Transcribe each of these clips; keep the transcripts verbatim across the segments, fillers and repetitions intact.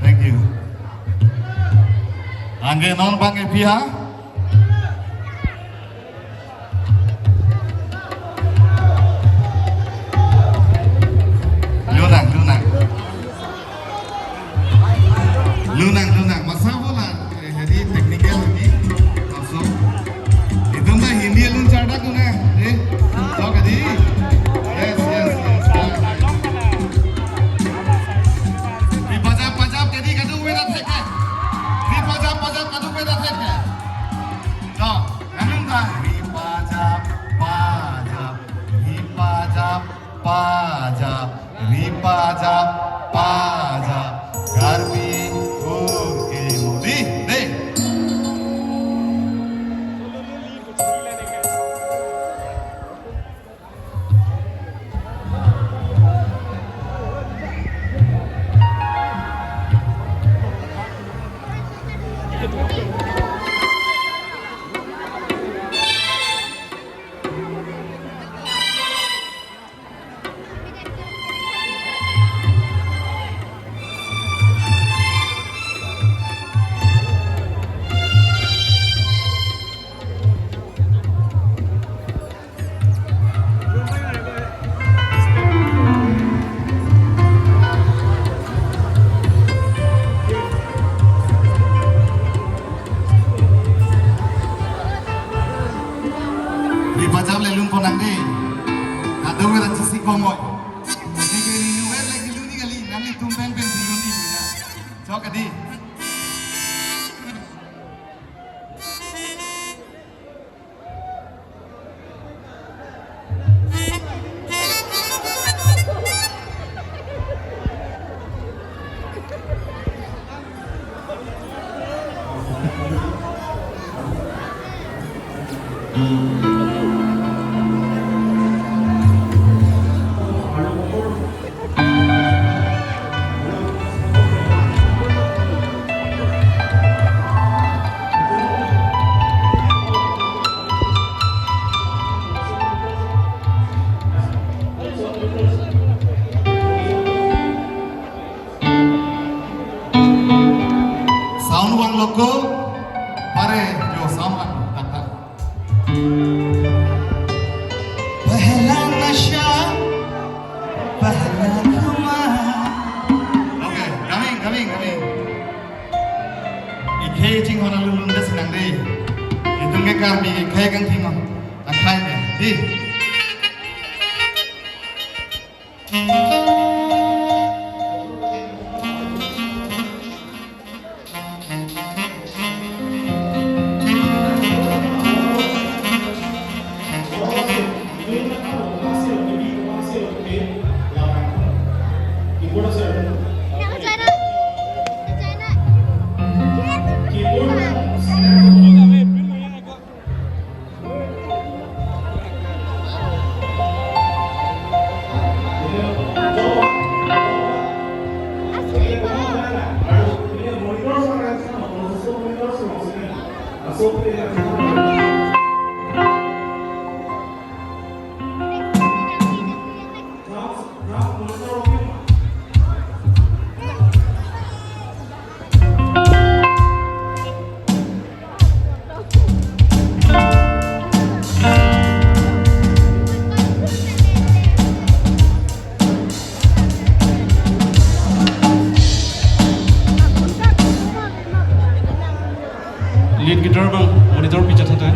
Thank you. Anke non bang epi ha? Lunang, lunang. Lunang, lunang. Masa bola, eh, jadi technical ini. Langsung. Itum ta Hindi alun chardak tu na. Eh, so kadi. Yes, yes, yes. Di pajap, pajap, kadi kadokave ta thek hai. Di pajap, pajap, kadokave ta thek hai. To, nanglitum ta. Di pajap, pajap, di pajap, pajap, di pajap, pajap, Karbi ur ke modi, dei. Di pajap le lun ponang dei. Kadokave ta chesik bomnoi. Neke ri nuver lagi luni kali, nanglitum pen pen si luni punya. Chok kadi. Sound vanglo ko, pare jo sound vang, tak, tak. Pehla nasha, pehla khumar. Okay, coming, coming, coming. Ikhei chinghon alun lun dei sinang dei. Itum ke Karbi ikhei kangthim akhei ne. Dei. Lead guitar bang, monitor pi chethan te.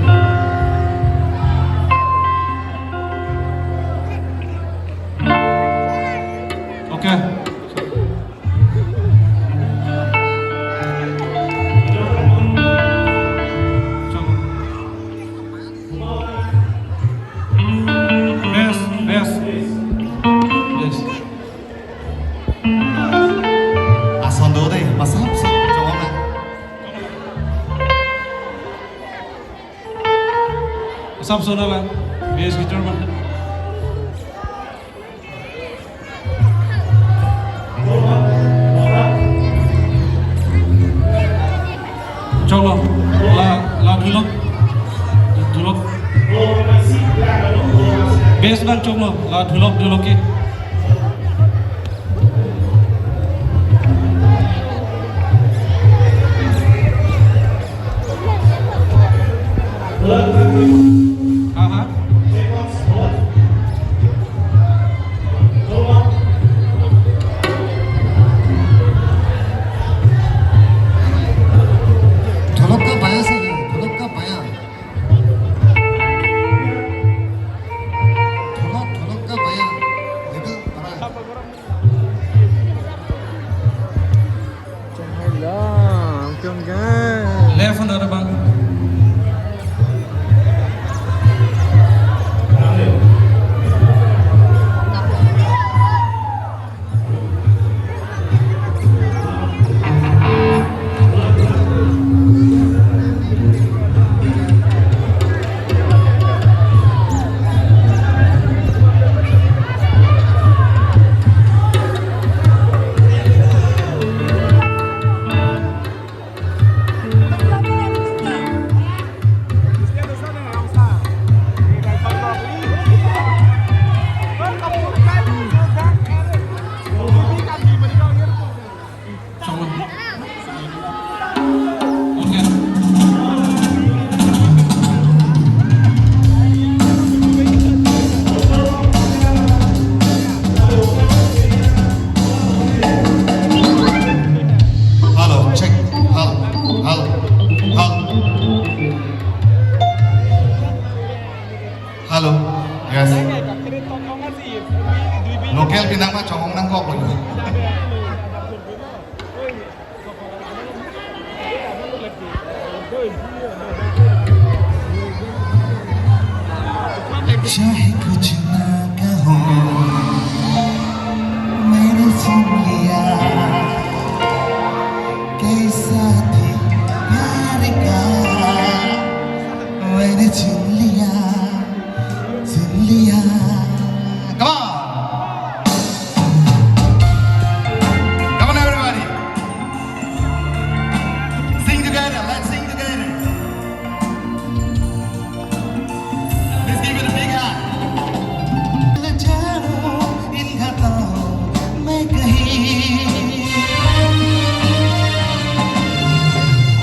Okay. Bass, bass. Bass. Ason do dei, masa, masa, coba na. Asap sona la, bass guitar ma. Choklo, la, la dhulok, dhulok. Bass bang choklo, la dhulok, dhulok ke. Left another bang. Hello, check. Hello, hello, hello. Hello, yes. Local pinang ma chongong nangkok lo. चाहे कुछ ना कहो, मैंने सुन लिया, कैसा थी प्यार का, मैंने सुन लिया, सुन लिया। Come on. Come on, everybody. Sing together. Let's sing together. Please give it a big hand. जानो इन घटाओ मैं कहीं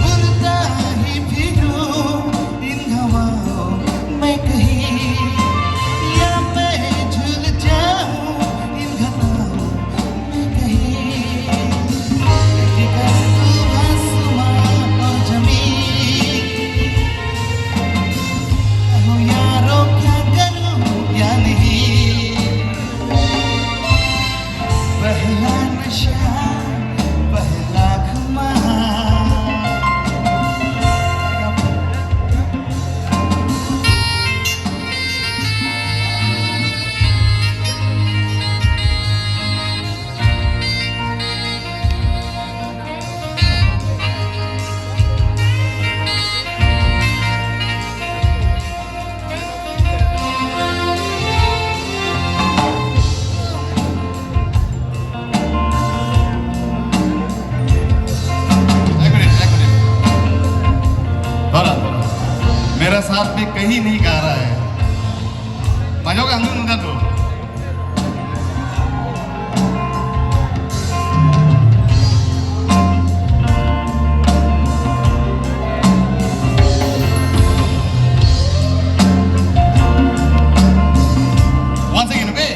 उड़ता ही फिरूं इन हवाओं में कहीं, या मैं झूल जाऊं इन घटाओं में कहीं। कि कर तू आसमां और जमीन, कहूँ यारों क्या करूँ क्या नहीं। पहला नशा, पहला खुमार। एक मिनट, एक मिनट। थोड़ा, थोड़ा। मेरा साथ भी कहीं नहीं गा रहा है। Majok angdeng nangkok. Once again, okay?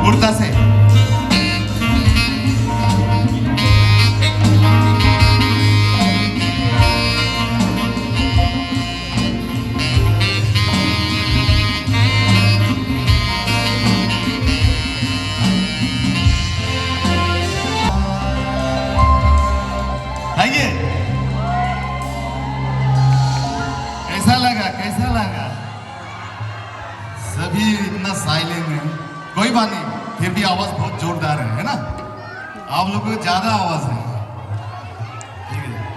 उड़ता से। आइए, कैसा लगा, कैसा लगा? सभी इतना साइलेंट है, कोई बात नहीं, फिर भी आवाज बहुत जोरदार है, है ना? आप लोग को ज्यादा आवाज है।